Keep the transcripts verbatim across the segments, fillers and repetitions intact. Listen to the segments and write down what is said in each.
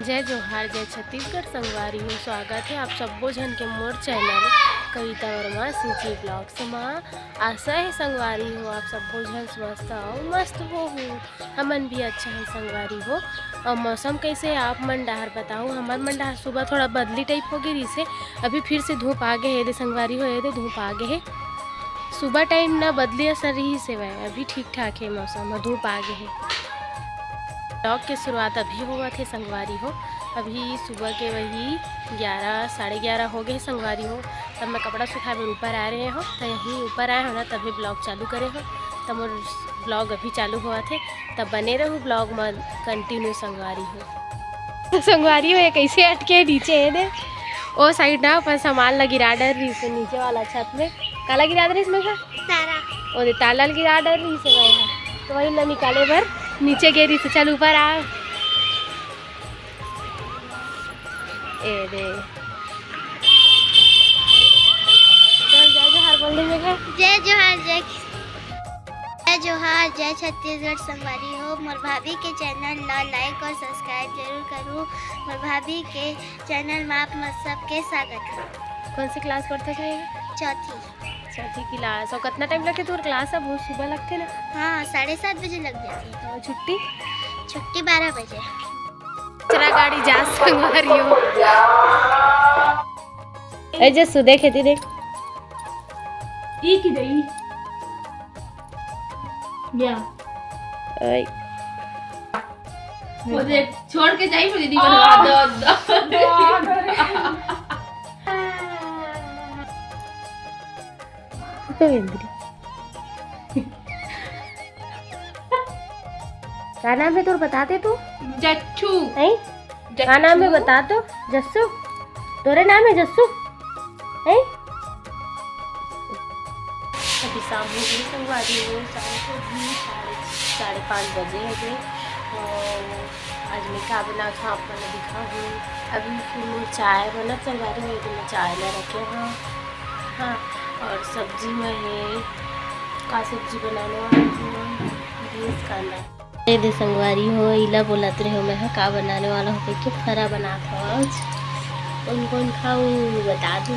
जय जोहार, जय छत्तीसगढ़ संगवारी हो। स्वागत हे आप सब्बो झन के मोर चैनल कविता वर्मा CG Vlogs मा। आशा हे संगवारी हो, आप सब्बो झन स्वस्थ अउ मस्त होहू। हमन भी अच्छा हे संगवारी हो। अउ मौसम कइसे हे आप मन डहार बताहू। हमर मन डहार सुबह थोड़ा बदली type हो गे रिहिसे, अभी फिर से धूप आ गे हे। ए दे संगवारी हो, ए दे धूप आ गे हे। सुबह time ना बदली असन रिहिस हवय, अभी ठीक ठाक हे मौसम, धूप आ गे हे। Vlog के शुरुआत अभी होवत हे संगवारी हो। अभी सुबह के वही ग्यारह, साढ़े ग्यारह हो गे हे संगवारी हो। तब मैं कपड़ा सुखाए बर ऊपर आए रहे हो, त यहीं ऊपर आए हो ना, तभी vlog चालू करे हो। त मोर vlog अभी चालू होवत हे, त बने रहू vlog म continue संगवारी हो। संगवारी हो, ये कइसे अटके हे नीचे, ए दे ओ side ना अपन सामान ला गिरा डर रिहिसे नीचे वाला छत में। काला गिरा डर रिहिसे मैं? ताला। ओ दे ताला ल गिरा डर रिहिसे भाई हा। त वही ला निकाले बर नीचे गे रिहिसे। चल ऊपर आ। ए दे। चल जय जोहार बोल दे मैं। जय जोहार, जय जय जोहार, जय छत्तीसगढ़ संगवारी हो। मोर भाभी के चैनल ला like और subscribe जरूर करू। मोर भाभी के चैनल में आप मन सबके स्वागत है। कौन सी class पढ़थस? चौथी। चौथी class। और कितना time लगथे तोर class? अब बहुत सुबह लगथे ना। हाँ, साढ़े सात बजे लग जाथे। और छुट्टी? छुट्टी बारह बजे। चला गाड़ी जा संगवारी हो। ए जस्सू, देख एती देख। ई की दई? या। ओए। वो देख, छोड़ के जाई, मुझे नहीं बनवा दो। का नाम है तोर, बता दे तू। जच्चू। हैं? का नाम है जच्चू। बता तो। जस्सू, तोरे नाम है जस्सू? हैं? अभी शाम हो गई संगवारी हो, शाम को भी साढ़े, साढ़े पाँच बजे हो गए। और आज मैं का बनात हूँ आप मन ला दिखाहूँ। अभी फिर मोर चाय बनत संगवारी हो, तो मैं चाय ला रखे हूँ। हाँ, और सब्जी में है, का सब्जी बनाने वाली हूँ, बीन्स कांदा। ए दे संगवारी हो, इला बोलत रहे हो मैं हा का बनाने वाला हो कहिके, फरा बनात हो आज। कौन कौन खाऊ बता दो।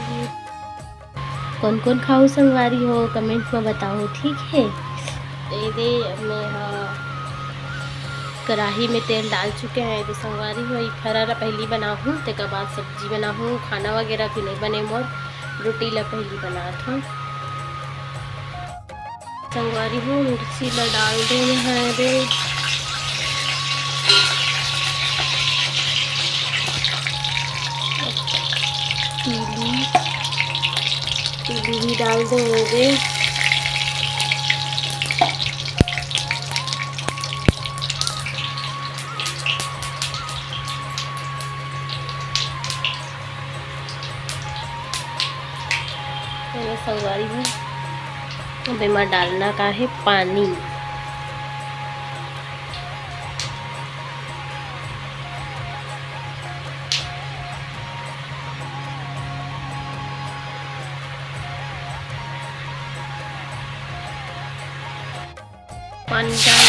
कौन कौन खाऊ संगवारी हो comment में बताओ, ठीक है। ए दे अब मैं हा कढ़ाई में तेल डाल चुके हैं। ए दे संगवारी हो, ई फरा ला पहली बनाहूँ, तेकर बाद सब्जी बनाहूँ। खाना वगैरह भी नहीं बने मोर, रोटी ला पहली बनात हूँ। संगवारी हो, मिर्ची ला डाल दे हैं रे। पीली, पीली भी डाल दे हैं रे। ये संगवारी हो, अब एमा डालना का है पानी। पानी डाल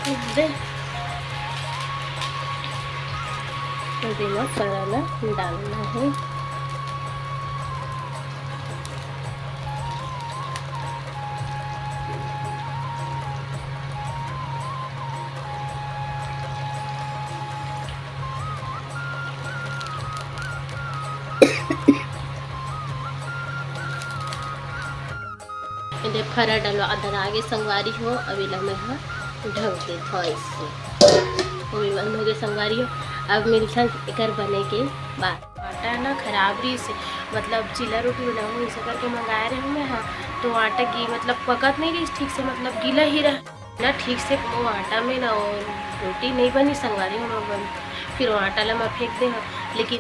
के दे। तो देना फरा ला डालना है। एदे फरा डलवा दरा आगे संगवारी हो, अब एला मैं ह ढक देथव अइसे। ओमे बंद हो गे संगवारी हो। अब मिलथन एकर बने के बाद। आटा ना खराब रहिस हे, मतलब चिल्ला रोटी बनाहूँ अइसे करके मंगाए रहे मैं हा, तो आटा गी-, मतलब पकत नहीं रहिस ठीक से, मतलब गीला ही रहा ना ठीक से। वो आटा में ना वो रोटी नहीं बनी संगवारी हो, बन फिर वो आटा ला मैं फेंक दे हव। लेकिन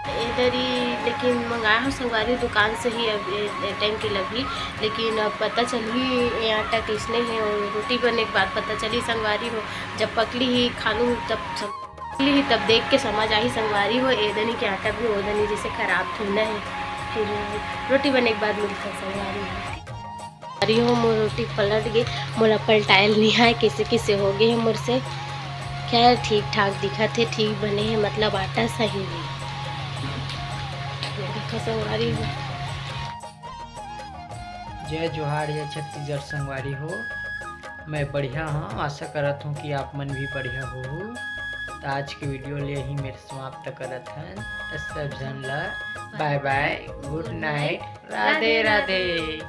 ए दरी लेकिन मंगाए हो संगवारी दुकान से ही, अब ए, ए टाइम के लगही, लेकिन अब पता चलही ये आटा किसने है और रोटी बने के बाद पता चली संगवारी हो। जब पकली ही खालू तब सम-, पकली ही तब देख के समझ आही संगवारी हो, ए दनी के आटा भी ओ दनी जैसे खराब थोड़ा है। फिर रोटी बने के बाद मिलता संगवारी हो। अरे हो मोर रोटी पलट गए, मोला पलटायल नहीं आए, कैसे कैसे हो गए है मोर से। खैर ठीक ठाक दिखत है, ठीक बने है, मतलब आटा सही है। देखो संगवारी हो। जय जोहार, जय छत्तीसगढ़ संगवारी हो। मैं बढ़िया हूँ, आशा करत हूँ कि आप मन भी बढ़िया हो। तो आज के वीडियो ले ही मेरे समाप्त करत हन। तो सब झन ला बाय बाय, गुड नाइट, राधे राधे।